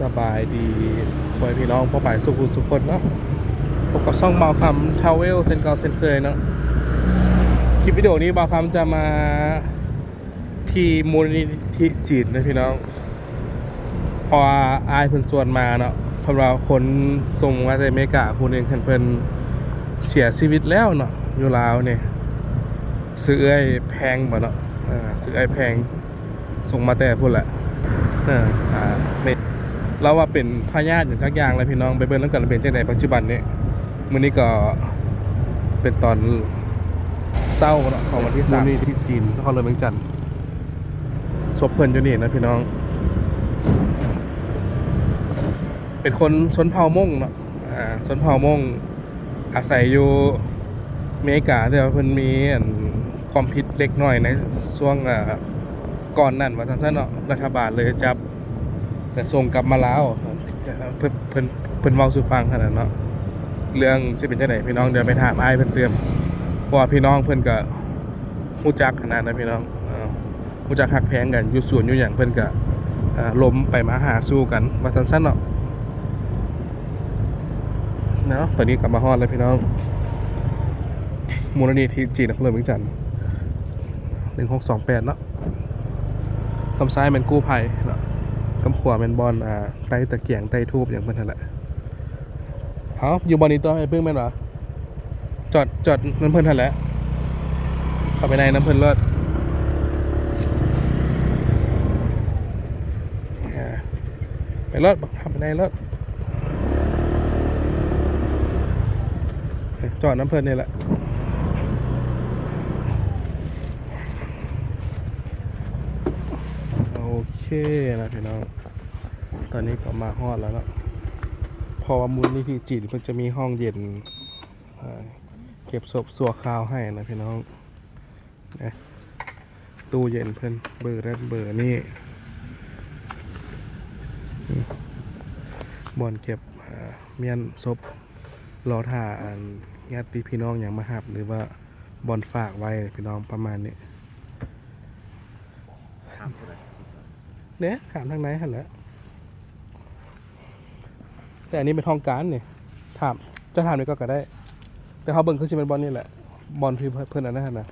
ສະບາຍດີພໍ່ແມ່ພີ່ນ້ອງປ້ອງປາຍສູ່ຜູ້ສູ່ຄົນເນາະ, ພົບກັບຊ່ອງບ່າວຄຳທຣາເວລເຊັ່ນເກົ່າເຊັ່ນເຄີຍເນາະ. ຄລິບວິດີໂອນີ້ບ່າວຄຳຈະມາທີ່ມູນນິທິຈີນນະພີ່ນ້ອງ, ເພາະວ່າອ້າຍເພິ່ນຊວນມາເນາະ. ເພິ່ນວ່າຄົນສົ່ງມາແຕ່ອາເມລິກາຜູ້ໜຶ່ງ ເຫັນເພິ່ນເສຍຊີວິດແລ້ວເນາະ ຢູ່ລາວນີ້, ຊື່ເອື້ອຍແພງບໍເນາະ, ເອີ ຊື່ເອື້ອຍແພງ. ສົ່ງມາແຕ່ພຸ້ນແຫຼະ. ເອີ ອ່າ ລາວວ່າເປັນພະຍາດຫຍັງຈັກຢ່າງແຫຼະພີ່ນ້ອງ, ໄປເບິ່ງນຳກັນວ່າເປັນຈັ່ງໃດປັດຈຸບັນນີ້. ມື້ນີ້ກໍເປັນຕອນເຊົ້າເນາະ ຂອງວັນທີສາມ ທີ່ຈີນ ນະຄອນຫຼວງວຽງຈັນ. ສົບເພິ່ນຢູ່ນີ້ນະພີ່ນ້ອງ, ເປັນຄົນຊົນເຜົ່າມົ້ງເນາະ, ອ່າ ຊົນເຜົ່າມົ້ງ ອາໄສຢູ່ເມກາ, ແຕ່ວ່າເພິ່ນມີອັນຄວາມຜິດເລັກນ້ອຍໃນຊ່ວງ ເອີ ກ່ອນນັ້ນວ່າຊັ້ນຊະເນາະ, ລັດຖະບານເລີຍຈັບ ແລ້ວສົ່ງກັບມາລາວ. ເພິ່ນ ເພິ່ນ ເພິ່ນເວົ້າສູ່ຟັງຫັ້ນນະເນາະ. ເລື່ອງຊິເປັນຈັ່ງໃດພີ່ນ້ອງ ດຽວໄປຖາມອ້າຍເພິ່ນຕື່ມ, ເພາະວ່າພີ່ນ້ອງເພິ່ນກໍຮູ້ຈັກຂະໜາດນັ້ນພີ່ນ້ອງ. ເອີ ຮູ້ຈັກຮັກແພງກັນ, ຢູ່ສວນຢູ່ຫຍັງເພິ່ນກະ ເອີ ລົມໄປມາຫາສູ່ກັນວ່າຊັ້ນຊະເນາະ. ເນາະ ຕອນນີ້ກໍມາຮອດແລ້ວພີ່ນ້ອງ, ມູນນິທິຈີນນະຄອນຫຼວງວຽງຈັນ ໜຶ່ງຫົກສອງແປດເນາະ. ຂ້າງຊ້າຍແມ່ນກູ້ໄພເນາະ, ຂ້າງຂວາແມ່ນບ່ອນ ອ່າ ໄຕ້ຕະກຽງ ໄຕ້ທູບຫຍັງເພິ່ນຫັ້ນແຫຼະ. ເອົ້າ ຢູ່ບ່ອນນີ້ຕໍ່ ໄອ້ປຶ້ງແມ່ນບໍ່? ຈອດ ຈອດນຳເພິ່ນຫັ້ນແຫຼະ, ເຂົ້າໄປໃນນຳເພິ່ນໂລດ. ອ່າ ໄປໂລດ ເຂົ້າໄປໃນໂລດ, ເອີ ຈອດນຳເພິ່ນນີ້ແຫຼະ. ໂອເຄນະພີ່ນ້ອງ, ຕອນນີ້ກໍມາຮອດແລ້ວເນາະ, ເພາະວ່າມູນນິທິຈີນເພິ່ນຈະມີຫ້ອງເຢັນ ເອີ ເກັບສົບຊົ່ວຄາວໃຫ້ນະພີ່ນ້ອງ. ນະ ຕູ້ເຢັນເພິ່ນ ເບີນັ້ນເບີນີ້, ບ່ອນເກັບ ເອີ ມ້ຽນສົບ ລໍຖ້າອັນຍາດຕິພີ່ນ້ອງຫຍັງມາຮັບ ຫຼືວ່າບ່ອນຝາກໄວ້ພີ່ນ້ອງ ປະມານນີ້. ຖາມເທົ່າໃດ? ເດ້ ຖາມທາງໃນຫັ້ນແຫຼະ. ແຕ່ອັນນີ້ເປັນຫ້ອງການນີ້, ຖາມ ຈະຖາມໃນກໍ ກໍໄດ້, ແຕ່ເຮົາເບິ່ງຄືຊິແມ່ນບ່ອນນີ້ແຫຼະ, ບ່ອນທີ່ເພິ່ນ ເພິ່ນອັນນັ້ນຫັ້ນນະ,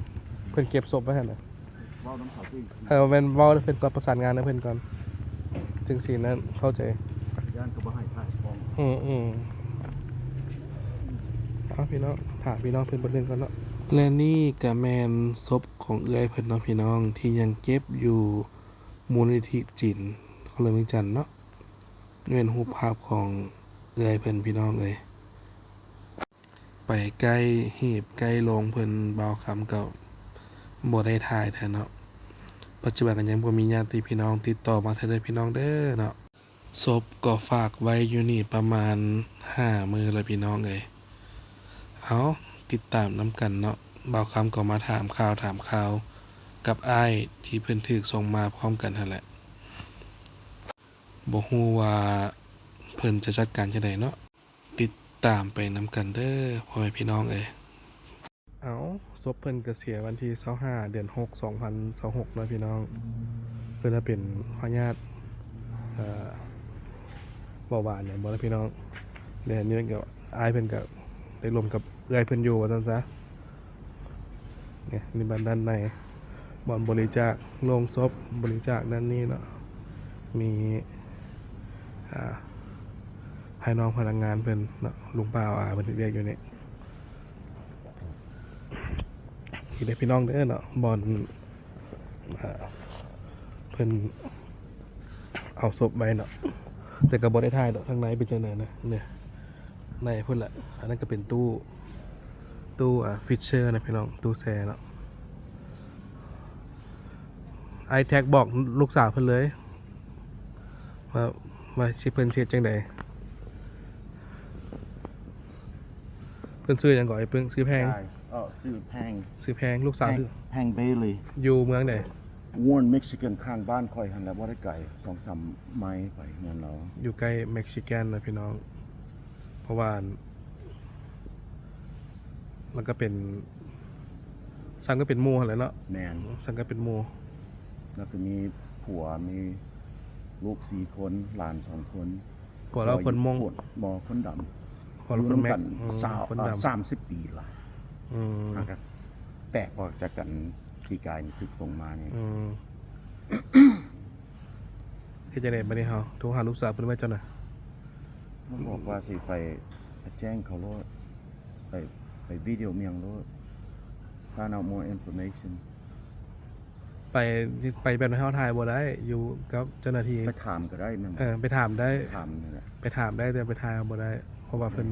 ເພິ່ນເກັບສົບໄວ້ຫັ້ນນະ. ເວົ້ານຳເຂົາຕິ? ເອີ ແມ່ນເວົ້ານຳເພິ່ນກ່ອນ, ປະສານງານນຳເພິ່ນກ່ອນ, ຈຶ່ງຊິນັ້ນເຂົ້າໃຈ. ຢ້ານເຂົາບໍ່ໃຫ້ຖ່າຍຂອງ. ອືມໆ ເອົາ ພີ່ນ້ອງ ຖ້າພີ່ນ້ອງເພິ່ນເບິ່ງກ່ອນເນາະ. ແລະນີ້ກະແມ່ນສົບຂອງເອື້ອຍເພິ່ນເນາະ ພີ່ນ້ອງ, ທີ່ຍັງເກັບຢູ່ມູນນິທິຈີນ ນະຄອນຫຼວງວຽງຈັນເນາະ. ແມ່ນຮູບພາບຂອງເອື້ອຍເພິ່ນ ພີ່ນ້ອງເອີຍ. ໄປໃກ້ ຮີບໃກ້ໂລງເພິ່ນ ບ່າວຄຳກໍບໍ່ໄດ້ຖ່າຍແທ້ເນາະ. ປັດຈຸບັນກໍຍັງບໍ່ມີຍາດຕິພີ່ນ້ອງຕິດຕໍ່ມາເທື່ອເດີພີ່ນ້ອງເດີເນາະ. ສົບກໍຝາກໄວ້ຢູ່ນີ້ປະມານຫ້າມື້ແລ້ວພີ່ນ້ອງເອີຍ. ເອົາ ຕິດຕາມນຳກັນເນາະ. ບ່າວຄຳກໍມາຖາມຂ່າວ ຖາມຂ່າວກັບອ້າຍທີ່ເພິ່ນຖືກສົ່ງມາພ້ອມກັນຫັ້ນແຫຼະ. ບໍ່ຮູ້ວ່າເພິ່ນຈະຈັດການຈັ່ງໃດເນາະ, ຕິດຕາມໄປນຳກັນເດີພໍ່ແມ່ພີ່ນ້ອງເອີຍ. ເອົາ ສົບເພິ່ນກະເສຍວັນທີຊາວຫ້າ ເດືອນຫົກ ສອງພັນຊາວຫົກເນາະພີ່ນ້ອງ. ເພິ່ນວ່າເປັນພະຍາດ ເອີ ເບົາຫວານຫຍັງບໍ່ລະພີ່ນ້ອງ. ແລ້ວນີ້ກໍ ອ້າຍເພິ່ນກະໄດ້ລົມກັບເອື້ອຍເພິ່ນຢູ່ວ່າຊັ້ນຊະ. ນີ້ ນີ້ບ້ານດ້ານໃນ ບ່ອນບໍລິຈາກໂລງສົບ ບໍລິຈາກດ້ານນີ້ເນາະ. ມີ ອ່າ ໃຫ້ນ້ອງພະນັກງານເພິ່ນເນາະ ລຸງປ້າອາເພິ່ນເຮັດວຽກຢູ່ນີ້. ນີ້ເດີພີ່ນ້ອງເດີເນາະ ບ່ອນ ອ່າ ເພິ່ນເອົາສົບໄວ້ເນາະ, ແຕ່ກໍບໍ່ໄດ້ຖ່າຍດອກ ທາງໃນເປັນຈັ່ງໃດນະ. ນີ້ ໃນພຸ້ນແຫຼະ. ອັນນັ້ນກໍເປັນຕູ້ ຕູ້ ອ່າ ຟີດເຊີນະພີ່ນ້ອງ, ຕູ້ແຊ່ເນາະ. ອ້າຍແທັກບອກລູກສາວເພິ່ນເລີຍ ວ່າ ວ່າຊິ ເພິ່ນຊິເຮັດຈັ່ງໃດ. ເພິ່ນຊື່ຫຍັງເກາະ ອ້າຍປຶ້ງ? ຊື່ແພງ. ເອີ ຊື່ແພງ. ຊື່ແພງ. ລູກສາວຊື່ ແພງ ແພງເບລີ. ຢູ່ເມືອງໃດ? ວອນ ເມັກຊິກັນ ຂ້າງບ້ານຂ້ອຍຫັ້ນແຫຼະ, ບໍ່ໄດ້ໄກ ສອງສາມໄມໄປເຮືອນລາວ. ຢູ່ໃກ້ເມັກຊິກັນນະພີ່ນ້ອງ. ເພາະວ່າ ມັນກໍເປັນ ຊ່າງກໍເປັນໝູ່ຫັ້ນແຫຼະເນາະ. ແມ່ນ. ຊ່າງກໍເປັນໝູ່. ແລ້ວກໍມີຜົວ ມີ ລູກສີ່ຄົນ ຫຼານສອງຄົນ. ຜົວລາວຄົນມົ້ງ? ບໍ່ ຄົນດຳ. ຜົວລາວຄົນແມັກ? ຢູ່ນຳກັນ ອືມ ຊາວ ຄົນດຳ ສາມສິບປີລະ. ອືມ ຫາກະແຕກອອກຈາກກັນປີກາຍນີ້ ຖືກສົ່ງມານີ້. ອືມ ເຮັດຈັ່ງໃດບັດນີ້ເຮົາ? ໂທຫາລູກສາວເພິ່ນໄວ້ເຈົ້ານະ. ມັນບອກວ່າຊິໄປແຈ້ງເຂົາໂລດ ໄປ ໄປວິດີໂອເມຍງໂລດ find out more information. ໄປ ໄປແບບນັ້ນເຮົາຖ່າຍບໍ່ໄດ້ ຢູ່ກັບເຈົ້າໜ້າທີ່. ໄປຖາມກໍໄດ້ແມ່ນບໍ່? ເອີ ໄປຖາມໄດ້ ຖາມນັ້ນແຫຼະ ໄປຖາມໄດ້ ແຕ່ໄປຖ່າຍເຮົາບໍ່ໄດ້ ເພາະວ່າເພິ່ນ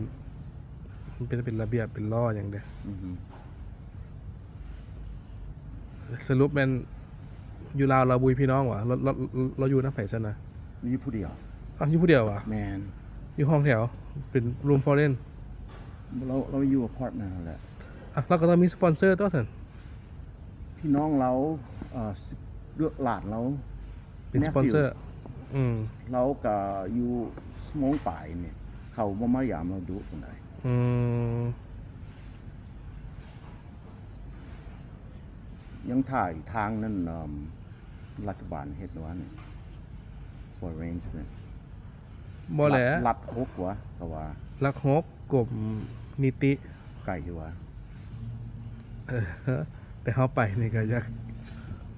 ມັນເປັນ ເປັນລະບຽບ ເປັນລໍຢ່າງເດ້. ອືຮຶ ສະຫຼຸບແມ່ນຢູ່ລາວລາວບໍ່ມີພີ່ນ້ອງຫວາ? ລາວ ລາວ ລາວຢູ່ນຳໃຜຊັ້ນນະ? ມີຢູ່ຜູ້ດຽວ. ອ້າວ ຢູ່ຜູ້ດຽວຫວາ? ແມ່ນ. ຢູ່ຫ້ອງແຖວ ເປັນ room for rent? ລາວ ລາວຢູ່ອາພາດເມັນຫັ້ນແຫຼະ. ອ່ະ ລາວກໍຕ້ອງມີສະປອນເຊີຕົວະຊັ້ນ. ພີ່ນ້ອງລາວ ເອີ ຫຼານລາວເປັນສະປອນເຊີ. ອືມ ລາວກໍຢູ່ຊົ່ວໂມງປາຍນີ້ ເຂົາບໍ່ມາຢາມລາວດຸປານໃດ. ອືມ ຍັງຖ້າອີກທາງນັ້ນ ເອີ ລັດຖະບານເຮັດວ່ານີ້ arrangement ບໍ່ແຫຼະ. ລັດ ລັດຫົກຫວາ ເຂົາວ່າ ຫຼັກຫົກ ກົມນິຕິ. ໄກຢູ່ຫວາ? ເອີ ແຕ່ເຮົາໄປນີ້ກໍຢາກ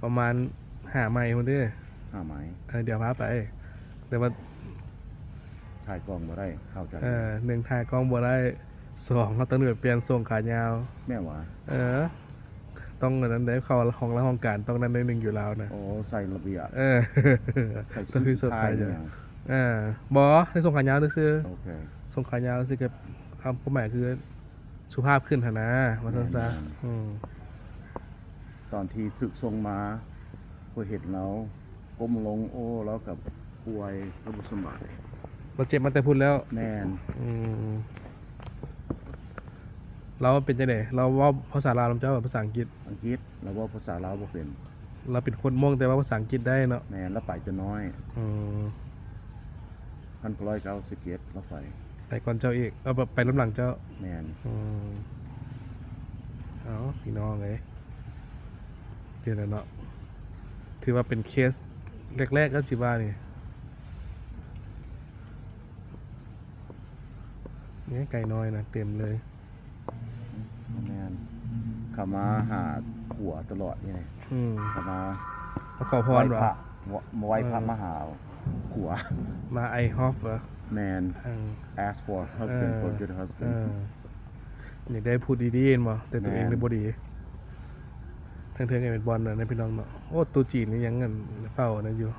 ປະມານຫ້າໄມພຸ້ນເດ້. ຫ້າໄມ? ເອີ ດຽວພາໄປ ແຕ່ວ່າຖ່າຍກ້ອງບໍ່ໄດ້ ເຂົ້າໃຈ. ເອີ ໜຶ່ງ ຖ່າຍກ້ອງບໍ່ໄດ້ ສອງ ເຮົາຕ້ອງໄດ້ໄປປ່ຽນສົ້ງຂາຍາວ. ແມ່ນຫວາ? ເອີ ຕ້ອງອັນນັ້ນເດ້ ເຂົ້າຫ້ອງລະຫ້ອງການ ຕ້ອງນັ້ນໜ້ອຍໜຶ່ງຢູ່ລາວນະ. ໂອ້ ໃສ່ລະບຽບ. ເອີ ໃສ່ຊຸດໄທຫຍັງ? ເອີ ບໍ່ ໃສ່ສົ້ງຂາຍາວຊື່ໆ. ໂອເຄ ສົ້ງຂາຍາວຊື່ກໍຄວາມໝາຍຄືສຸພາບຂຶ້ນຫັ້ນນະ ວ່າຊັ້ນຊະ. ແມ່ນໆ ອືມ ຕອນທີ່ຖືກສົ່ງມາ ຂ້ອຍເຫັນລາວ ກົ້ມລົງ ໂອ້ ລາວກໍປ່ວຍ ລາວບໍ່ສະບາຍ. ລາວເຈັບມາແຕ່ພຸ້ນແລ້ວ? ແມ່ນ. ອືມ ລາວເປັນຈັ່ງໃດ? ລາວເວົ້າພາສາລາວນຳເຈົ້າ ພາສາອັງກິດ? ອັງກິດ. ລາວເວົ້າພາສາລາວບໍ່ເປັນ. ລາວເປັນຄົນມົ້ງ ແຕ່ເວົ້າພາສາອັງກິດໄດ້ເນາະ? ແມ່ນ, ລາວໄປແຕ່ນ້ອຍ. ອືມ. ພັນເກົ້າຮ້ອຍເກົ້າສິບເຈັດ ລາວໄປ. ໄປກ່ອນເຈົ້າອີກ. ລາວໄປນຳຫຼັງເຈົ້າ? ແມ່ນ. ອືມ. ເອົາ ພີ່ນ້ອງເອີຍ. ເປັນແລ້ວເນາະ ຖືວ່າເປັນເຄສແລກໆ ກໍຊິວ່ານີ້ ນີ້ໄກ່ນ້ອຍນະ ເຕັມເລີຍ. ແມ່ນ ເຂົາມາຫາຜົວຕະຫຼອດນີ້. ອືມ ເຂົາມາ ມາຂໍພອນຫວາ? ໄຫວ້ພະ ໄຫວ້ພະ ເອີ ມາຫາຜົວ. ມາໄອຮອບຫວາ? ແມ່ນ. ເອີ ask for husband, ເອີ for good husband. ເອີ ຢາກໄດ້ຜູ້ດີໆ ແມ່ນບໍ່? ແຕ່ຕົວເອງນີ້ບໍ່ດີ. ແມ່ນ. ເທິງໆ ເປັນບ່ອນນັ້ນນະ ພີ່ນ້ອງເນາະ. ໂອ້ ໂຕະຈີນນີ້ຍັງອັນເຝົ້າອັນນັ້ນຢູ່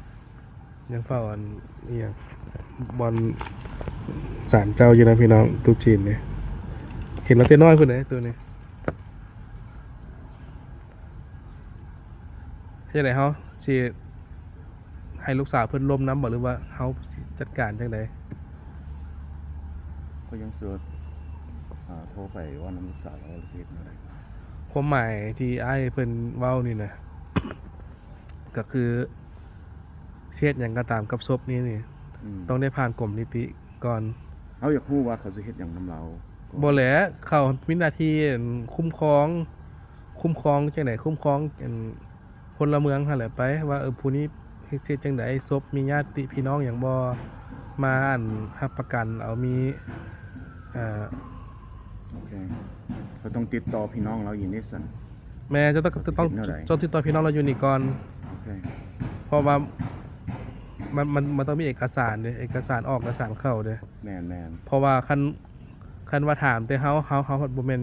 ຍັງເຝົ້າອັນອີ່ຫຍັງ ບ່ອນສານເຈົ້າຢູ່ນະ ພີ່ນ້ອງ. ໂຕະຈີນນີ້ ເຫັນລາວແຕ່ນ້ອຍພຸ້ນເດ້ ໂຕະນີ້. ເຮັດໃດເຮົາຊິ ໃຫ້ລູກສາວເພິ່ນລົມນຳບໍ່ ຫຼືວ່າເຮົາຊິຈັດການຈັ່ງໃດ? ຂ້ອຍຍັງເຊື່ອ ອ່າ ໂທໄປເວົ້ານຳລູກສາວ ວ່າຊິເຮັດແນວໃດ. ຄວາມໝາຍທີ່ອ້າຍເພິ່ນເວົ້ານີ້ນະ ກໍຄືຊິເຮັດຫຍັງກໍຕາມກັບສົບນີ້ນີ້ ອືມ ຕ້ອງໄດ້ຜ່ານກົມນິຕິກ່ອນ. ເຮົາຢາກຮູ້ວ່າເຂົາຊິເຮັດຫຍັງນຳລາວ. ບໍ່ແຫຼະ ເຂົາມີໜ້າທີ່ຄຸ້ມຄອງ ຄຸ້ມຄອງຈັ່ງໃດ? ຄຸ້ມຄອງອັນ ພົນລະເມືອງຫັ້ນແຫຼະໄປ ວ່າ ເອີ ຜູ້ນີ້ເຮັດ ເຮັດຈັ່ງໃດ ສົບມີຍາດຕິພີ່ນ້ອງຫຍັງບໍ່ ມາອັນຮັບປະກັນເອົາ ມີ ເອີ ໂອເຄ ເຂົາຕ້ອງຕິດຕໍ່ພີ່ນ້ອງລາວຢູ່ນີ້ຊັ້ນ. ແມ່ນ ເຈົ້າຕ້ອງ ເຂົາຊິເຮັດແນວໃດ? ຕ້ອງຕິດຕໍ່ພີ່ນ້ອງລາວຢູ່ນີ້ກ່ອນ. ໂອເຄ ເພາະວ່າມັນ ມັນ ມັນຕ້ອງມີເອກະສານເດ້ ເອກະສານອອກ ເອກະສານເຂົ້າເດ້. ແມ່ນໆ ເພາະວ່າຄັນ ຄັນວ່າຖາມແຕ່ເຮົາ ເຮົາ ເຮົາບໍ່ແມ່ນ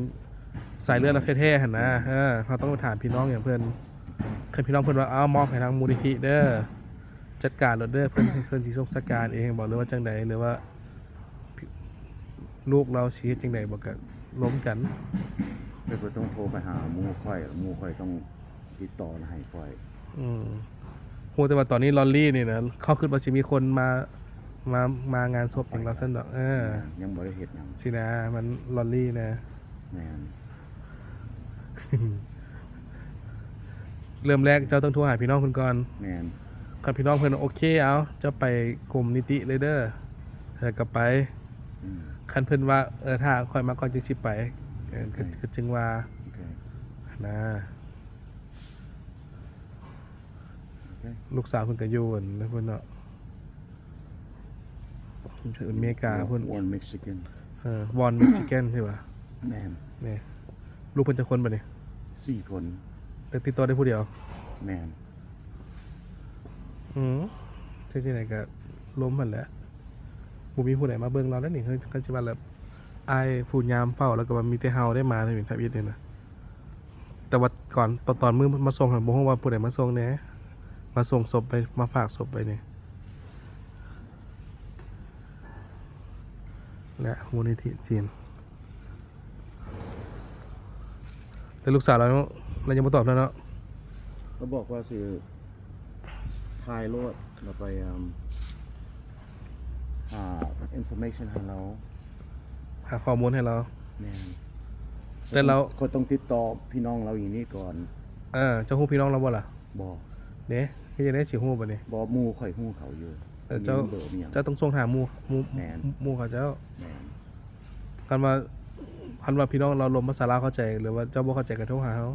ສາຍເລືອດລາວແທ້ໆ ຫັ້ນນະ. ແມ່ນ ເອີ ເຮົາຕ້ອງໄປຖາມພີ່ນ້ອງຫຍັງເພິ່ນ. ຄັນພີ່ນ້ອງເພິ່ນວ່າ ເອົາ ມອບໃຫ້ທາງມູນນິທິເດີ ຈັດການໂລດເດີ ເພິ່ນ ເພິ່ນຊິສົ່ງຈັດການເອງບໍ ຫຼືວ່າຈັ່ງໃດ ຫຼືວ່າລູກລາວຊິເຮັດຈັ່ງໃດບໍ ກໍລົມກັນ. ແຕ່ເພິ່ນຕ້ອງໂທໄປຫາໝູ່ຂ້ອຍ ໝູ່ຂ້ອຍຕ້ອງຕິດຕໍ່ໃຫ້ຂ້ອຍ. ອືມ. ຮູ້ແຕ່ວ່າຕອນນີ້ລອນລີ້ນີ້ນະ ເຂົາຄິດວ່າຊິມີຄົນມາ ມາ ມາງານສົບຂອງລາວຊັ້ນດອກ. ເອີ ແມ່ນ ຍັງບໍ່ໄດ້ເຮັດຫຍັງຊີ້ນະ ມັນລອນລີ້ນະ. ແມ່ນ ເລີ່ມແລກເຈົ້າຕ້ອງໂທຫາພີ່ນ້ອງເພິ່ນກ່ອນ. ແມ່ນ ຄັນພີ່ນ້ອງເພິ່ນໂອເຄ ເອົາ ເຈົ້າໄປກົມນິຕິເລີຍເດີ ແລ້ວກໍໄປ. ອືມ ຄັນເພິ່ນວ່າ ເອີ ຖ້າຂ້ອຍມາກ່ອນຈຶ່ງຊິໄປ ເອີ ໂອເຄ ກໍ ກໍຈຶ່ງວ່າ. ໂອເຄ ນະ. ໂອເຄ ລູກສາວເພິ່ນກໍຢູ່ອັນນັ້ນເພິ່ນເນາະ. ເມກາພຸ້ນ One Mexican ເອີ One Mexican ໃຊ່ປະ? ແມ່ນ ນີ້ ລູກເພິ່ນຈັກຄົນບັດນີ້? ສີ່ຄົນ ແຕ່ຕິດຕໍ່ໄດ້ຜູ້ດຽວ? ແມ່ນ ອືມ ເຮັດຈັ່ງໃດກໍລົມຫັ້ນແຫຼະ ບໍ່ມີຜູ້ໃດມາເບິ່ງລາວແລ້ວນີ້ ຄັນຊິວ່າແລ້ວ ອ້າຍຜູ້ຍາມເຝົ້າ ແລ້ວກໍວ່າມີແຕ່ເຮົາໄດ້ມາໃນທຳອິດນີ້ນະ ແຕ່ວ່າກ່ອນ ຕອນ ຕອນມື້ມາສົ່ງຫັ້ນ ບໍ່ຮູ້ວ່າຜູ້ໃດມາສົ່ງແດ່ ມາສົ່ງສົບໄວ້ ມາຝາກສົບໄວ້ນີ້ ແລະ ມູນນິທິຈີນ ແຕ່ລູກສາວລາວ ລາວຍັງບໍ່ຕອບເນາະ ລາວບອກວ່າຊິ ຖ່າຍໂລດ ແລ້ວໄປ ອາ ຫາ information ໃຫ້ລາວ ຫາຂໍ້ມູນໃຫ້ລາວ ແມ່ນ ແຕ່ລາວ ຂ້ອຍຕ້ອງຕິດຕໍ່ພີ່ນ້ອງລາວຢູ່ນີ້ກ່ອນ ເອີ ເຈົ້າຮູ້ພີ່ນ້ອງລາວບໍ່ລະ? ບໍ່ ເດ້ ເຮັດຈັ່ງໃດຊິຮູ້ບັດນີ້? ບໍ່ ໝູ່ຂ້ອຍຮູ້ເຂົາຢູ່ ເອີ ເຈົ້າ ມີເບີມີຫຍັງ ເຈົ້າຕ້ອງສົ່ງຫາໝູ່ ໝູ່ ແມ່ນ ໝູ່ເຂົາເຈົ້າ ແມ່ນ ຄັນວ່າ ຄັນວ່າພີ່ນ້ອງລາວລົມພາສາລາວເຂົ້າໃຈ ຫຼືວ່າເຈົ້າບໍ່ເຂົ້າໃຈກໍໂທຫາເຮົາ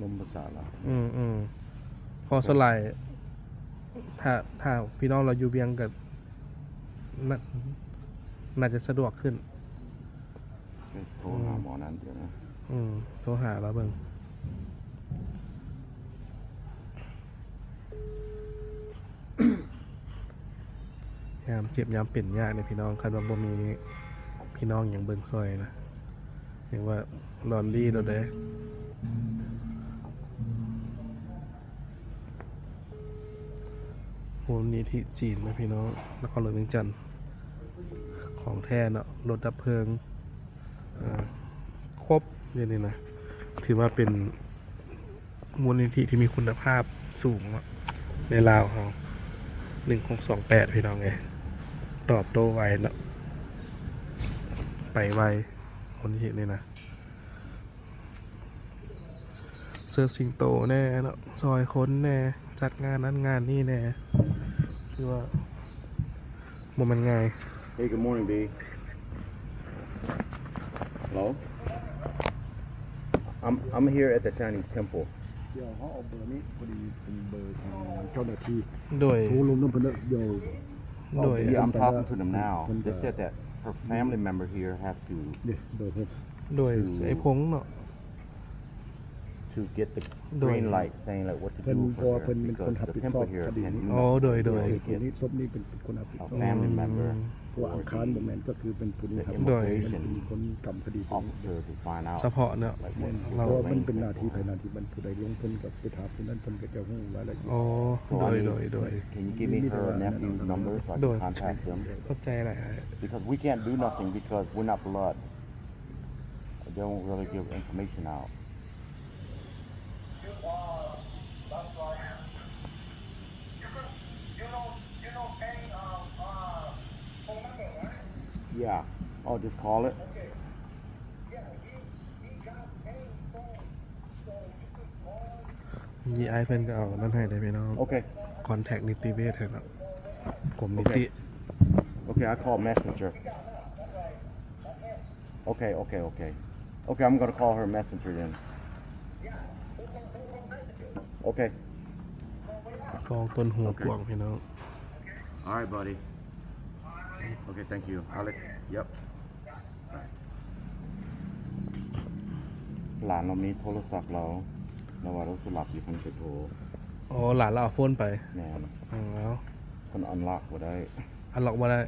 ລົມພາສາລາວ ອືມໆ ເພາະສ່ວນຫຼາຍ ຖ້າ ຖ້າພີ່ນ້ອງລາວຢູ່ວຽງກໍ ໜ- ໜ- ໜ- ໜ- ໜ- ໜ- ໜ- ໜ- ໜ- ໜ- ໜ- ໜ- ໜ- ໜ- ໜ- ໜ- ໜ- ໂທຫາໝໍນັ້ນເຈົ້ານະ ອືມ ໂທຫາລາວເບິ່ງ ຍາມເຈັບຍາມເປັນຍາກນີ້ພີ່ນ້ອງ ຄັນວ່າບໍ່ມີພີ່ນ້ອງຫຍັງເບິ່ງຊ່ອຍນະ ຍັງວ່າລອນລີໂລດເດ້. ມູນນິທິຈີນນະພີ່ນ້ອງ ນະຄອນຫຼວງວຽງຈັນ ຂອງແທ້ເນາະ ລົດດັບເພີງ ເອີ ຄົບຢູ່ນີ້ນະ ຖືວ່າເປັນມູນນິທິທີ່ມີຄຸນນະພາບສູງເນາະ ໃນລາວເຮົາ ໜຶ່ງຫົກສອງແປດ ພີ່ນ້ອງເອີຍ ຕອບໂຕ້ໄວເນາະ ໄປໄວ ມູນນິທິນີ້ນະ. ເຊີດສິງໂຕແດ່ເນາະ ຊ່ອຍຄົນແດ່ ຈັດງານນັ້ນງານນີ້ແດ່ ຄືວ່າບໍ່ແມ່ນງ່າຍ. Hey, good morning, B. Hello. I'm I'm here at the Chinese temple. ດຽວເຮົາເອົາເບີນີ້ ພໍດີເປັນເບີຂອງເຈົ້າໜ້າທີ່ ໂດຍ ໂທລົມນຳເພິ່ນເດີ ດຽວ ໂດຍ Yeah, I'm talking to them now. They said that her family member here has to ເດ້ ເບີ ໂດຍ ໄອ້ພົງເນາະ to get the green light saying, like, what to do for her because the temple here can't do nothing. ອໍ ໂດຍ ໂດຍ ຄົນນີ້ ສົບນີ້ເປັນຄົນຮັບຜິດຊອບ ອືມ ເພາະວ່າອັງຄານບໍ່ແມ່ນ ກໍຄືເປັນຜູ້ນີ້ຮັບຜິດຊອບ ເປັນຄົນກຳຄະດີຕົວນີ້ ສະເພາະເນາະ ເພາະວ່າມັນເປັນໜ້າທີ່ໃຜໜ້າທີ່ມັນ ຜູ້ໃດລົງທຶນກໍໄປຖາມຜູ້ນັ້ນ ເພິ່ນກໍຈະຮູ້ລາຍລະອຽດ. ອໍ ໂດຍ ໂດຍ ໂດຍ Can you give me her nephew number so I can contact them? ເຂົ້າໃຈຫຼາຍ Because we can't do nothing because we're not blood. They don't really give information out. ນີ້ອ້າຍເພິ່ນກໍເອົານັ້ນໃຫ້ເດ້ພີ່ນ້ອງ ໂອເຄ ຄອນແທັກນິຕິເວດໃຫ້ເນາະ ກົມນິຕິ ໂອເຄ I call messenger. Okay, okay, okay. Okay, I'm gonna call her messenger then. Okay. ກອງຕົ້ນຫູກວາງພີ່ນ້ອງ All right, buddy. Okay, thank you. I'll let, yep. ຫຼານລາວມີໂທລະສັບລາວ ລາວວ່າລາວຊິຫຼັບຢູ່ ເພິ່ນໄປໂທ ອໍ ຫຼານລາວເອົາໂຟນໄປ ແມ່ນ ອືມ ເອົາ ເພິ່ນອັນລັອກບໍ່ໄດ້ ອັນລັອກບໍ່ໄດ້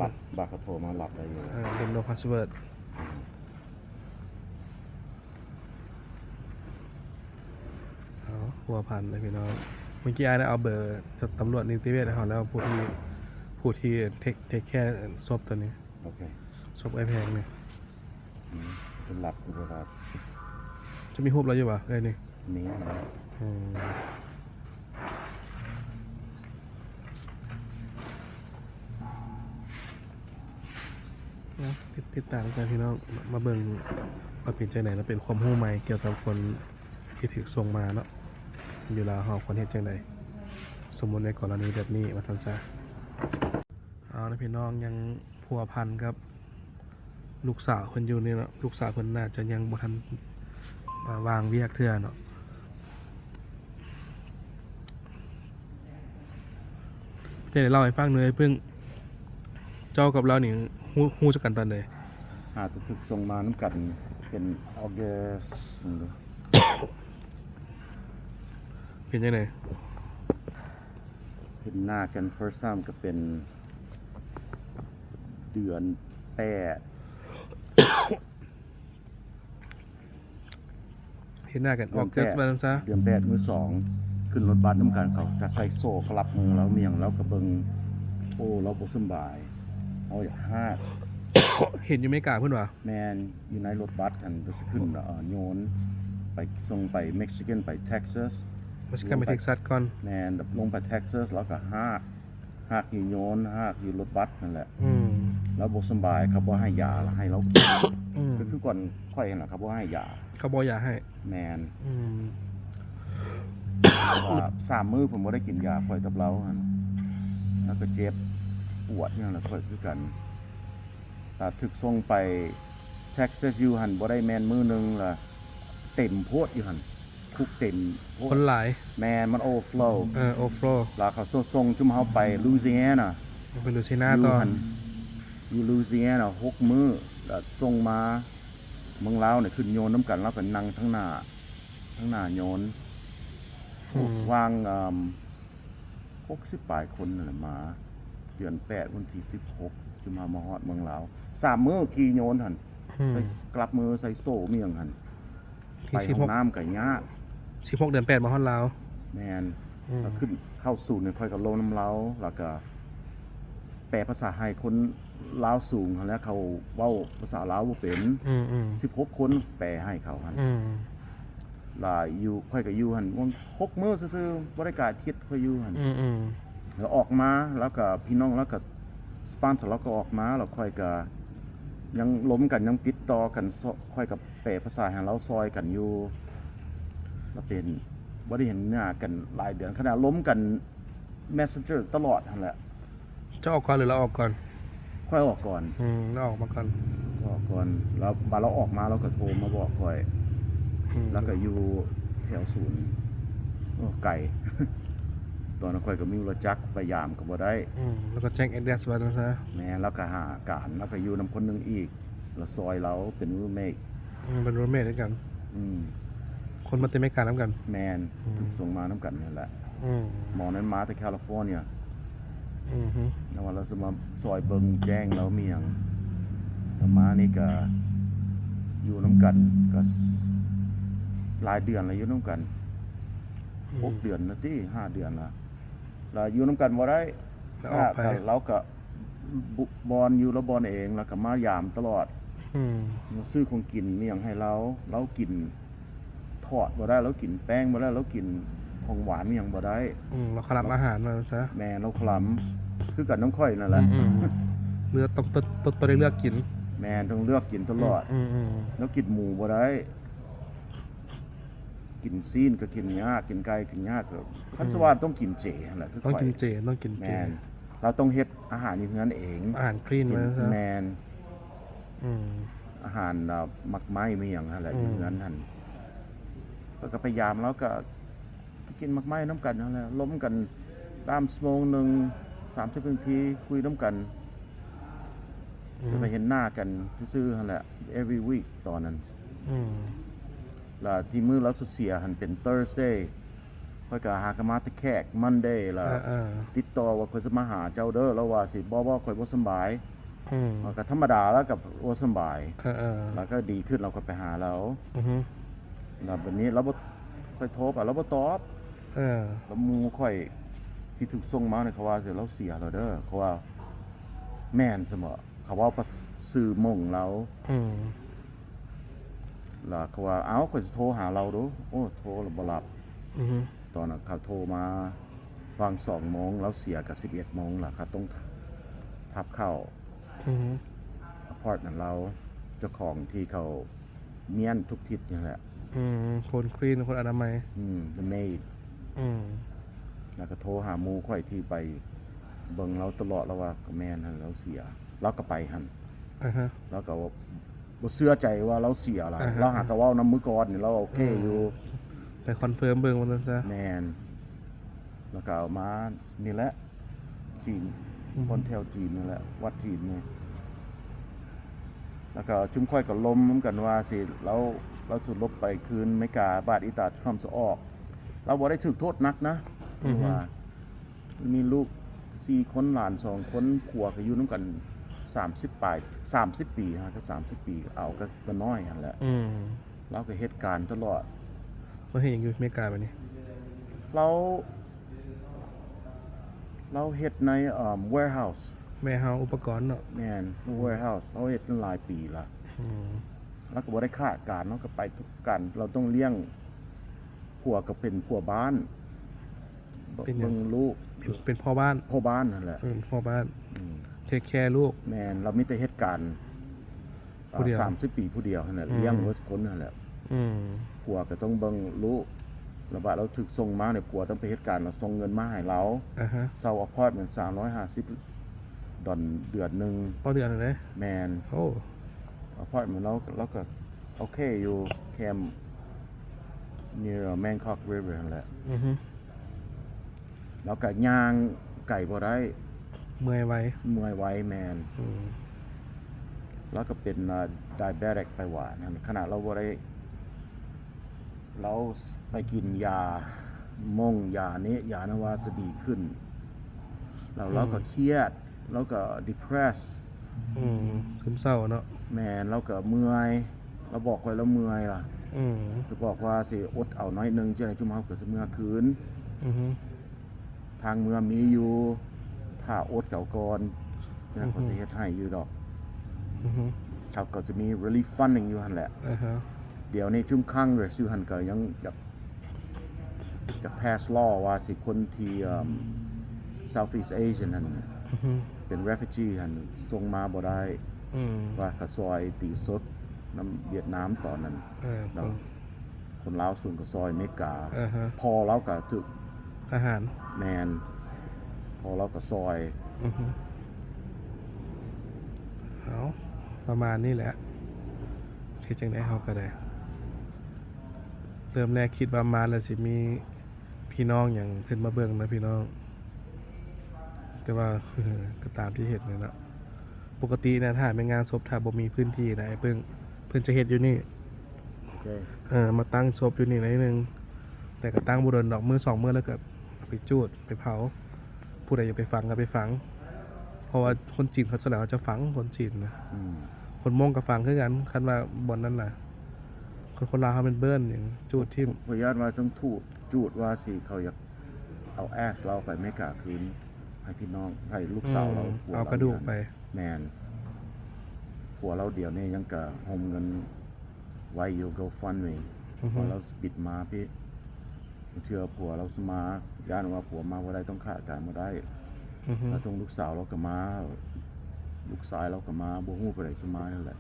ລັບ ບາດເຂົາໂທມາລັບໄດ້ຢູ່ ເອີ Don't know password ອືມ ເອົາ ພົວພັນເລີຍພີ່ນ້ອງ ເມື່ອກີ້ອ້າຍໄດ້ເອົາເບີຕຳຫຼວດນິຕິເວດໃຫ້ເຮົາແລ້ວ ຜູ້ທີ່ ຜູ້ທີ່ເທກ ເທກແຄສົບຕົວນີ້ ໂອເຄ ສົບອ້າຍແພງນີ້ ອືມ ເພິ່ນລັບ ເພິ່ນບໍ່ລັບ ຈະມີຮູບລາວຢູ່ບໍ່ເອື້ອຍນີ້? ມີນະ ອືມ ເນາະ ຕິດ ຕິດຕາມກັນພີ່ນ້ອງ ມາເບິ່ງວ່າເປັນຈັ່ງໃດເນາະ ເປັນຄວາມຮູ້ໃໝ່ກ່ຽວກັບຄົນທີ່ຖືກສົ່ງມາເນາະ ຢູ່ລາວເຮົາຄວນເຮັດຈັ່ງໃດ ສົມມຸດໃນກໍລະນີແບບນີ້ວ່າຊັ້ນຊະ. ເອົາລະພີ່ນ້ອງ ຍັງພົວພັນກັບລູກສາວເພິ່ນຢູ່ນີ້ເນາະ ລູກສາວເພິ່ນໜ້າຈະຍັງບໍ່ທັນ ອ່າ ວ່າງວຽກເທື່ອເນາະ ຈະໄດ້ເລົ່າໃຫ້ຟັງເນາະ ເພິ່ນ ເຈົ້າກັບລາວນີ້ຮູ້ ຮູ້ຈັກກັນຕອນໃດ? ຫາກະຖືກສົ່ງມານຳກັນເປັນ August ເປັນຈັ່ງໃດ? ເຫັນໜ້າກັນ first time ກະເປັນເດືອນແປດ ເຫັນໜ້າກັນ ເດືອນແປດ August ວ່າຊັ້ນຊະ ເດືອນແປດມື້ສອງ ຂຶ້ນລົດບັສນຳກັນ ເຂົາກະໃສ່ໂສ້ ເຂົາລັບມືລາວມີຫຍັງ ລາວກະເບິ່ງ ໂອ້ ລາວບໍ່ສຳບາຍ ເຮົາຢາກຮາກ ເຫັນຢູ່ເມກາພຸ້ນຫວາ? ແມ່ນ ຢູ່ໃນລົດບັສຫັ້ນ ກະຊິຂຶ້ນ ໂຍນໄປ ສົ່ງໄປ Michigan ໄປ Texas Michigan ໄປ Texas ກ່ອນ ແມ່ນ ລົງໄປ Texas ລາວກະຮາກ ຮາກຢູ່ໂຍນ ຮາກຢູ່ລົດບັສຫັ້ນແຫຼະ ອືມ ລາວບໍ່ສຳບາຍ ເຂົາບໍ່ໃຫ້ຢາ ລະໃຫ້ລາວກິນ ອືມ ກະຄືກ່ອນຂ້ອຍຫັ້ນລະ ເຂົາບໍ່ໃຫ້ຢາ ເຂົາບໍ່ຢາໃຫ້ ແມ່ນ ອືມ ວ່າສາມມື້ເພິ່ນບໍ່ໄດ້ກິນຢາ ຂ້ອຍກັບລາວຫັ້ນ ລາວກະເຈັບປວດຫຍັງລະ ຂ້ອຍຄືກັນ ລະຖືກສົ່ງໄປ Texas ຢູ່ຫັ້ນ ບໍ່ໄດ້ແມ່ນມື້ໜຶ່ງລະ ເຕັມໂພດຢູ່ຫັ້ນ ຄຸກເຕັມໂພດ ຄົນຫຼາຍ ແມ່ນ ມັນ overflow ເອີ overflow ລະເຂົາສົ່ງ ສົ່ງຈຸມເຮົາໄປ Louisiana ໄປ Louisiana ຕໍ່ ຢູ່ຫັ້ນ ຢູ່ Louisiana ຫົກມື້ ລະສົ່ງມາເມືອງລາວນີ້ ຂຶ້ນໂຍນນຳກັນ ລາວກະນັ່ງທາງໜ້າ ທາງໜ້າໂຍນ ອືມ ຫວ່າງ ເອີ່ມ ຫົກສິບປາຍຄົນຫັ້ນແຫຼະ ມາເດືອນແປດ ວັນທີສິບຫົກ ຈຸມເຮົາມາຮອດເມືອງລາວ ສາມມື້ຂີ່ໂຍນຫັ້ນ ອືມ ໃສ່ ກະລັບມື ໃສ່ໂສ້ມີຫຍັງຫັ້ນ ໄປຫ້ອງນ້ຳກະຍາກ ສິບຫົກເດືອນແປດມາຮອດລາວ ແມ່ນ ອືມ ລະຂຶ້ນເຂົ້າສູນ ຂ້ອຍກະລົງນຳລາວ ລະກະແປພາສາໃຫ້ຄົນລາວສູງຫັ້ນແຫຼະ ເຂົາເວົ້າພາສາລາວບໍ່ເປັນ ອືມໆ ສິບຫົກຄົນແປໃຫ້ເຂົາຫັ້ນ ອືມ ລະຢູ່ ຂ້ອຍກະຢູ່ຫັ້ນຫົກມື້ຊື່ໆ ບໍ່ໄດ້ກາຍທິດ ຂ້ອຍຢູ່ຫັ້ນ ອືມໆ ລະອອກມາ ລະກະພີ່ນ້ອງລາວກະ sponsor ລາວກະອອກມາ ລະຂ້ອຍກະຍັງລົມກັນ ຍັງຕິດຕໍ່ກັນ ຂ້ອຍກະແປພາສາໃຫ້ລາວ ຊ່ອຍກັນຢູ່ ລະເປັນ ບໍ່ໄດ້ເຫັນໜ້າກັນຫຼາຍເດືອນ ຂະໜາດລົມກັນ Messenger ຕະຫຼອດຫັ້ນແຫຼະ ເຈົ້າອອກກ່ອນ ຫຼືລາວອອກກ່ອນ? ຂ້ອຍອອກກ່ອນ ອືມ ລາວອອກມາກ່ອນ ອອກກ່ອນ ລະບາດລາວອອກມາ ລາວກະໂທມາບອກຂ້ອຍ ອືມ ລະກະຢູ່ແຖວສູນ ໂອ້ ໄກ ຕອນນັ້ນຂ້ອຍກະມີລົດຈັກ ໄປຢາມກະບໍ່ໄດ້ ອືມ ລະກະແຈ້ງ address ໄວ້ຊັ້ນຊະ ແມ່ນ ລະກະຫາການ ລະກະຢູ່ນຳຄົນໜຶ່ງອີກ ລະຊ່ອຍລາວເປັນ roommate ອືມ ເປັນ roommate ນຳກັນ ອືມ ຄົນມາແຕ່ເມການຳກັນ ແມ່ນ ອືມ ຖືກສົ່ງມານຳກັນຫັ້ນແຫຼະ ອືມ ໝໍນັ້ນມາແຕ່ California ອືຮຶ ລະວ່າລາວຊິມາຊ່ອຍເບິ່ງແຈ້ງລາວມີຫຍັງ ລະມານີ້ກະຢູ່ນຳກັນ ກະຫຼາຍເດືອນລະ ຢູ່ນຳກັນ ອືມ ຫົກເດືອນລະຕິ ຫ້າເດືອນລະ ລະຢູ່ນຳກັນບໍ່ໄດ້ ລະອອກໄປ ລາວກະ ບຸ ບ່ອນຢູ່ລາວບ່ອນເອງ ລະກະມາຢາມຕະຫຼອດ ອືມ ຊື້ຂອງກິນມີຫຍັງໃຫ້ລາວ ລາວກິນທອດບໍ່ໄດ້ ລາວກິນແປ້ງບໍ່ໄດ້ ລາວກິນຂອງຫວານມີຫຍັງບໍ່ໄດ້ ອືມ ລາວຄະລຳອາຫານວ່າຊັ້ນຊະ ແມ່ນ ລາວຄະລຳ ຄືກັນນຳຂ້ອຍນັ້ນແຫຼະ ອືມໆ ເລືອກ ຕ້ອງ ຕ້ອງ ຕ້ອງໄດ້ເລືອກກິນ ແມ່ນ ຕ້ອງເລືອກກິນຕະຫຼອດ ອືມໆ ລາວກິນໝູບໍ່ໄດ້ ກິນຊີ້ນກະກິນຍາກ ກິນໄກ່ກິນຍາກ ຄັນ ອືມ ຊິວ່າຕ້ອງກິນເຈຫັ້ນແຫຼະ ຄືຂ້ອຍ ຕ້ອງກິນເຈ ຕ້ອງກິນເຈ ແມ່ນ ລາວຕ້ອງເຮັດ ອາຫານຢູ່ເຮືອນເອງ ອາຫານ clean ວ່າຊັ້ນຊະ ແມ່ນ ອືມ ອາຫານ ເອີ່ ໝາກໄມ້ມີຫຍັງຫັ້ນແຫຼະ ອືມ ຢູ່ເຮືອນຫັ້ນ ຂ້ອຍກະໄປຢາມລາວກະ ກິນໝາກໄມ້ນຳກັນຫັ້ນແຫຼະ ລົມກັນຕາມຊົ່ວໂມງໜຶ່ງ ສາມສິບນາທີ ຄຸຍນຳກັນ ອືມ ກະໄດ້ເຫັນໜ້າກັນຊື່ໆຫັ້ນແຫຼະ every week ຕອນນັ້ນ ອືມ ລະທີ່ມື້ລາວເສຍຫັ້ນເປັນ Thursday ຂ້ອຍກະຫາກະມາແຕ່ແຂກ Monday ລະ ເອີໆ ຕິດຕໍ່ວ່າຂ້ອຍຊິມາຫາເຈົ້າເດີ ລາວວ່າຊິ ບໍ່ ບໍ່ ຂ້ອຍບໍ່ສຳບາຍ ອືມ ລະກະທຳມະດາ ລາວກະບໍ່ສຳບາຍ ເອີໆ ລະກະດີຂຶ້ນ ລາວກະໄປຫາລາວ ອືຮຶ ລະບາດນີ້ລາວບໍ່ ຂ້ອຍໂທໄປ ລາວບໍ່ຕອບ ເອີ ລະໝູ່ຂ້ອຍທີ່ຖືກສົ່ງມານີ້ ເຂົາວ່າຊິ ລາວເສຍແລ້ວເດີ ເຂົາວ່າ ແມ່ນຊັ້ນບໍ ເຂົາເວົ້າພາສາຊື່ໝົງລາວ ອືມ ລະເຂົາວ່າ ເອົ້າ ຂ້ອຍຊິໂທຫາລາວດູ ໂອ້ ໂທລະບໍ່ຮັບ ອືຮຶ ຕອນນັ້ນເຂົາໂທມາຫວ່າງສອງໂມງ ລາວເສຍກະສິບເອັດໂມງ ລະເຂົາຕ້ອງທັບເຂົ້າ ອືຮຶ ອາພາດເມັນລາວ ເຈົ້າຂອງທີ່ເຂົາມ້ຽນທຸກທິດນີ້ແຫຼະ ອືມ ຄົນ clean ຄົນອະນາໄມ ອືມ the maid ອືມ ລະກະໂທຫາໝູ່ຂ້ອຍທີ່ໄປເບິ່ງລາວຕະຫຼອດ ລາວວ່າກະແມ່ນຫັ້ນ ລາວເສຍ ລາວກະໄປຫັ້ນ ອາຮະ ລາວກະ ບໍ່ເຊື່ອໃຈວ່າລາວເສຍຫຼາຍ ອາຮະ ລາວຫາກະເວົ້ານຳມື້ກ່ອນນີ້ ລາວໂອເຄຢູ່ ອືມ ໄປ confirm ເບິ່ງວ່າຊັ້ນຊະ ແມ່ນ ລະກະເອົາມານີ້ແຫຼະ ທີ່ ອືມ ບ່ອນແຖວຈີນນັ້ນແຫຼະ ວັດຈີນນີ້. ແລ້ວກໍຊຸມຂ້ອຍກໍລົມນຳກັນວ່າຊິ ລາວ ລາວຊິຫຼົບໄປຄືນອາເມລິກາ ບາດອີຕາທຣຳຊິອອກ. ລາວບໍ່ໄດ້ຖືກໂທດໜັກນະ ອືຮຶ ວ່າ ມີລູກສີ່ຄົນ ຫຼານສອງຄົນ ຜົວກໍຢູ່ນຳກັນສາມສິບປາຍ ສາມສິບປີ ຫາກໍສາມສິບປີ ເອົາກໍ ກໍນ້ອຍຫັ້ນແຫຼະ. ອືມ ລາວກໍເຮັດການຕະຫຼອດ. ລາວເຮັດຫຍັງຢູ່ອາເມລິກາບາດນີ້? ລາວ ລາວເຮັດໃນ ເອີ່ມ warehouse warehouse ອຸປະກອນເນາະ. ແມ່ນ ອືມ warehouse ລາວເຮັດຫຼາຍປີລະ. ອືມ ລາວກໍບໍ່ໄດ້ຂາດການ ລາວກໍໄປທຸກການ ລາວຕ້ອງລ້ຽງ ຜົວກໍເປັນຜົວບ້ານ ເປັນຫຍັງ? ເບິ່ງລູກ ເປັນ ເປັນພໍ່ບ້ານ? ພໍ່ບ້ານຫັ້ນແຫຼະ. ເອີ ເປັນພໍ່ບ້ານ ອືມ ເທກແຄລູກ. ແມ່ນ ລາວມີແຕ່ເຮັດການ ຜູ້ດຽວ ສາມສິບປີຜູ້ດຽວຫັ້ນແຫຼະ. ອືມ ລ້ຽງໝົດຄົນຫັ້ນແຫຼະ. ອືມ ຜົວກໍຕ້ອງເບິ່ງລູກ ລະບາດລາວຖືກສົ່ງມານີ້ ຜົວຕ້ອງໄປເຮັດການ ລະສົ່ງເງິນມາໃຫ້ລາວ. ອາຮະ ເຊົ່າອາພາດເມັນສາມຮ້ອຍຫ້າສິບດອນເດືອນໜຶ່ງ. ຕໍ່ເດືອນເລີຍ? ແມ່ນ. ໂອ້ ອາພາດເມັນລາວ ລາວກໍໂອເຄຢູ່ ແຄມ near Mangkok River ຫັ້ນແຫຼະ. ອືຮຶ ລາວກໍຍ່າງໄກບໍ່ໄດ້ ເມື່ອຍໄວ. ເມື່ອຍໄວ ແມ່ນ. ອືມ ລາວກໍເປັນ diabetic ໄຕຫວານ. ຂະໜາດລາວບໍ່ໄດ້ ລາວໄປກິນຢາມົ້ງ ຢານີ້ ຢານັ້ນວ່າຈະດີຂຶ້ນ ແລ້ວ ອືມ ລາວກໍຄຽດ ລາວກໍ depress. ອືມ ຊຶມເສົ້າເນາະ. ແມ່ນ ລາວກໍເມື່ອຍ ລາວບອກຂ້ອຍລາວເມື່ອຍລະ. ອືມ ລາວບອກວ່າຊິອົດເອົາໜ້ອຍໜຶ່ງ ຈັ່ງໃດຊຸມເຮົາກໍຊິເມືອຄືນ. ອືຮຶ ທາງເມືອມີຢູ່ ຖ້າອົດເອົາກ່ອນ ອືຮຶ ເຂົາຊິເຮັດໃຫ້ຢູ່ດອກ. ອືຮຶ ເຂົາກໍຈະມີ relief funding ຢູ່ຫັ້ນແຫຼະ. ອາຮະ ດຽວນີ້ຊຸມ Congress ຢູ່ຫັ້ນກໍຍັງຢາກ ຈະ pass law ວ່າຊິຄົນທີ່ ເອີ່ມ Southeast Asian ຫັ້ນ ອືຮຶ ເປັນ refugee ຫັ້ນ ສົ່ງມາບໍ່ໄດ້. ອືມ ວ່າເຂົາຊ່ອຍຕີສົດນຳຫວຽດນາມຕອນນັ້ນ. ເອີ ແລ້ວຄົນ ຄົນລາວສົ່ງເຂົ້າຊ່ອຍອາເມລິກາ. ອາຮະ ພໍ່ລາວກໍຖືກທະຫານ. ແມ່ນ ພໍ່ລາວກໍຊ່ອຍ. ອືຮຶ ເອົາ ປະມານນີ້ແຫຼະ ເຮັດຈັ່ງໃດເຮົາກໍໄດ້ ເລີ່ມແລກຄິດວ່າມາແລ້ວຊິມີພີ່ນ້ອງຫຍັງຂຶ້ນມາເບິ່ງນະພີ່ນ້ອງ ແຕ່ວ່າ ກໍຕາມທີ່ເຫັນນີ້ເນາະ. ປົກກະຕິນະ ຖ້າແມ່ນງານສົບ ຖ້າບໍ່ມີພື້ນທີ່ນະ ອ້າຍປຶ້ງ ເພິ່ນຈະເຮັດຢູ່ນີ້. ໂອເຄ ເອີ ມາຕັ້ງສົບຢູ່ນີ້ໜ້ອຍໜຶ່ງ ແຕ່ກໍຕັ້ງບໍ່ດົນດອກ ມື້ສອງມື້ແລ້ວກໍເອົາໄປຈູດໄປເຜົາ. ຜູ້ໃດຢາກໄປຝັງກໍໄປຝັງ ເພາະວ່າຄົນຈີນເຂົາສ່ວນຫຼາຍເຂົາຈະຝັງ ຄົນຈີນນະ. ອືມ ຄົນມົ້ງກໍຝັງຄືກັນ ຄັນວ່າບ່ອນນັ້ນນະ. ຄົນ ຄົນລາວເຮົາແມ່ນເບີນຫຍັງ ຈູດຖິ້ມ. ຂ້ອຍຢ້ານວ່າຕ້ອງຈູດ ຈູດວ່າຊິເຂົາຢາກເອົາ ash ລາວໄປອາເມລິກາຄືນ ໃຫ້ພີ່ນ້ອງ ໃຫ້ລູກສາວລາວ. ອືມ ເອົາກະດູກໄປ. ແມ່ນ ຜົວລາວດຽວນີ້ຍັງກະໂຮມເງິນໄວ້ຢູ່ GoFundMe. ອືຮຶ ວ່າລາວຊິບິນມາພີ້ ເທື່ອຜົວລາວຊິມາ ຢ້ານວ່າຜົວມາບໍ່ໄດ້ ຕ້ອງຂາດການບໍ່ໄດ້. ອືຮຶ ລາວສົ່ງລູກສາວລາວກໍມາ ລູກຊາຍລາວກໍມາ ບໍ່ຮູ້ຜູ້ໃດຊິມາຫັ້ນແຫຼະ.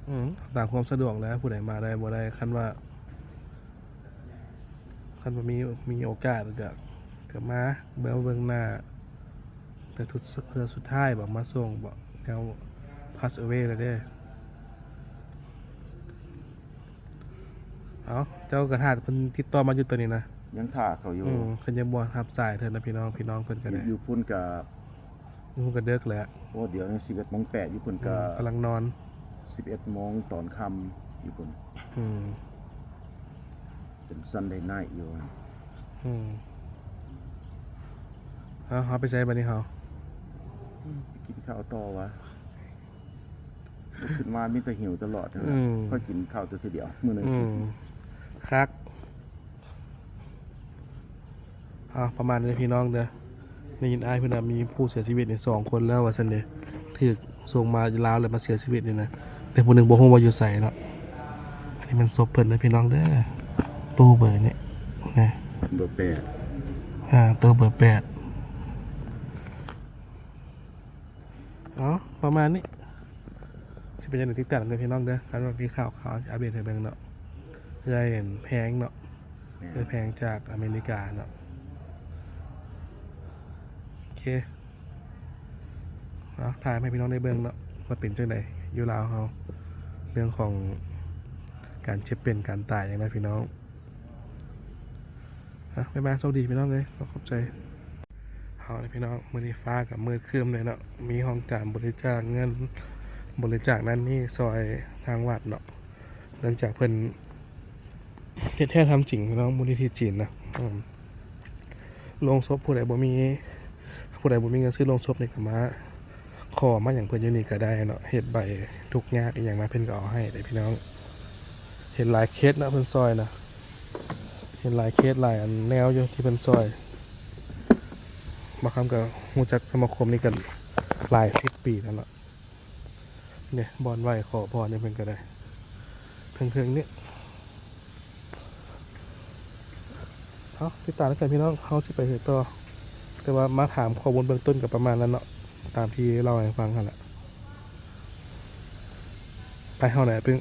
ອືມ ຕາມຄວາມສະດວກແຫຼະ ຜູ້ໃດມາໄດ້ບໍ່ໄດ້. ຄັນວ່າ ຄັນວ່າມີ ມີໂອກາດກໍ ກໍມາເບິ່ງ ເບິ່ງໜ້າ ແຕ່ທຸດ ເທື່ອສຸດທ້າຍບໍ ມາສົ່ງບໍ ແນວ pass away ແລ້ວເດ້. ເອົາ ເຈົ້າກໍຖ້າເພິ່ນຕິດຕໍ່ມາຢູ່ຕອນນີ້ນະ. ຍັງຖ້າເຂົາຢູ່. ອືມ ເພິ່ນຍັງບໍ່ຮັບສາຍເທື່ອນະພີ່ນ້ອງ. ພີ່ນ້ອງເພິ່ນກໍໄດ້ ຢູ່ພຸ້ນກໍ ຢູ່ພຸ້ນກໍເດິກແລ້ວ. ໂອ້ ດຽວນີ້ສິບເອັດໂມງແປດ ຢູ່ພຸ້ນກໍ ອືມ ກຳລັງນອນ. ສິບເອັດໂມງຕອນຄ່ຳ ຢູ່ພຸ້ນ. ອືມ ເປັນ Sunday night ຢູ່. ອືມ ເອົາ ເຮົາໄປໃສບາດນີ້ເຮົາ? ໄປກິນເຂົ້າຕໍ່ວະ? ຂຶ້ນມາມີແຕ່ຫິວຕະຫຼອດ. ອືມ ຂ້ອຍກິນເຂົ້າແຕ່ເທື່ອດຽວມື້ໜຶ່ງ. ອືມ ຄັກ. ເອົາ ປະມານນີ້ພີ່ນ້ອງເດີ. ໄດ້ຍິນອ້າຍເພິ່ນວ່າມີຜູ້ເສຍຊີວິດນີ້ສອງຄົນແລ້ວວ່າຊັ້ນເດ ຖືກສົ່ງມາລາວແລ້ວມາເສຍຊີວິດນີ້ນະ ແຕ່ຜູ້ໜຶ່ງບໍ່ຮູ້ວ່າຢູ່ໃສເນາະ. ອັນນີ້ແມ່ນສົບເພິ່ນເດີພີ່ນ້ອງເດີ ຕູ້ເບີນີ້ນະ ເບີແປດ. ອ່າ ຕູ້ເບີແປດ. ເອົາ ປະມານນີ້ ຊິເປັນຈັ່ງໃດຕິດຕາມເດີພີ່ນ້ອງເດີ. ຄັນວ່າມີຂ່າວ ຂ່າວອັບເດດໃຫ້ເບິ່ງເນາະ. ໄດ້ເຫັນແພງເນາະ. ແມ່ນ ເອີ ແພງຈາກອາເມລິກາເນາະ. ໂອເຄ ເອົາ ຖ່າຍມາໃຫ້ພີ່ນ້ອງໄດ້ເບິ່ງເນາະ ວ່າເປັນຈັ່ງໃດຢູ່ລາວເຮົາ ເລື່ອງຂອງການເຈັບເປັນການຕາຍຫຍັງນະພີ່ນ້ອງ. ອ່ະ ບາຍບາຍ ໂຊກດີພີ່ນ້ອງເອີຍ ຂໍຂອບໃຈ. ເ ເອົາລະພີ່ນ້ອງ, ມື້ນີ້ຟ້າກໍມືດຄຶ້ມເລີຍເນາະ. ມີຫ້ອງການບໍລິຈາກເງິນ ບໍລິຈາກນັ້ນນີ້ຊ່ອຍທາງວັດເນາະ, ເນື່ອງຈາກເພິ່ນເຮັດແທ້ທຳຈິງພີ່ນ້ອງ, ມູນນິທິຈີນນະ. ອືມ ໂລງສົບຜູ້ໃດບໍ່ມີ ຜູ້ໃດບໍ່ມີເງິນຊື້ໂລງສົບນີ້ກໍມາຂໍມາຫຍັງເພິ່ນຢູ່ນີ້ກໍໄດ້ເນາະ, ເຮັດໃບທຸກຍາກອີ່ຫຍັງມາເພິ່ນກໍເອົາໃຫ້ເດ້ພີ່ນ້ອງ. ເຫັນຫຼາຍເຄສເນາະເພິ່ນຊ່ອຍນະ, ເຫັນຫຼາຍເຄສຫຼາຍອັນແນວຢູ່ທີ່ເພິ່ນຊ່ອຍ. ບ່າວຄຳກໍຮູ້ຈັກສະມາຄົມນີ້ກໍຫຼາຍສິບປີແລ້ວເນາະ. ນີ້ບ່ອນໄຫວ້ຂໍພອນນີ້ເພິ່ນກໍໄດ້ ເທິງໆນີ້. ເຮົາຕິດຕາມນຳກັນພີ່ນ້ອງ, ເຮົາຊິໄປໃສຕໍ່. ແຕ່ວ່າມາຖາມຂໍ້ມູນເບື້ອງຕົ້ນກໍປະມານນັ້ນເນາະ, ຕາມທີ່ເລົ່າໃຫ້ຟັງຫັ້ນແຫຼະ. ໄປເຮົາແຫຼະປຶ້ງ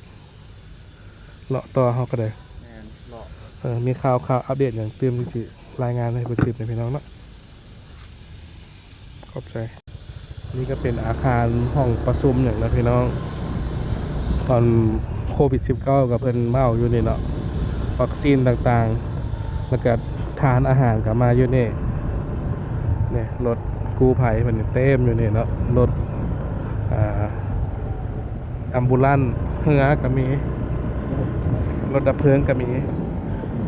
ເລາະຕໍ່ເຮົາກໍໄດ້. ແມ່ນ ເລາະ ເອີ ມີຂ່າວ ຂ່າວອັບເດດຫຍັງຕື່ມ ຊິລາຍງານໃຫ້ເພິ່ນຕື່ມໃຫ້ພີ່ນ້ອງເນາະ. ຂອບໃຈ. ນີ້ກໍເປັນອາຄານຫ້ອງປະຊຸມຫຍັງນະພີ່ນ້ອງ, ຕອນໂຄວິດສິບເກົ້າກໍເພິ່ນມາເອົາຢູ່ນີ້ເນາະ, ວັກຊີນຕ່າງໆ ແລ້ວກໍທານອາຫານກໍມາຢູ່ນີ້. ນີ້ລົດກູ້ໄພເພິ່ນເຕັມຢູ່ນີ້ເນາະ, ລົດ ອ່າ ອຳບູລັນ ເຮືອກໍມີ, ລົດດັບເພີງກໍມີ,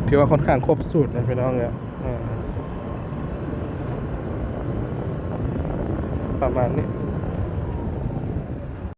ຖືວ່າຄ່ອນຂ້າງຄົບສູດນະພີ່ນ້ອງເອີຍ. ເອີ ປະມານນີ້.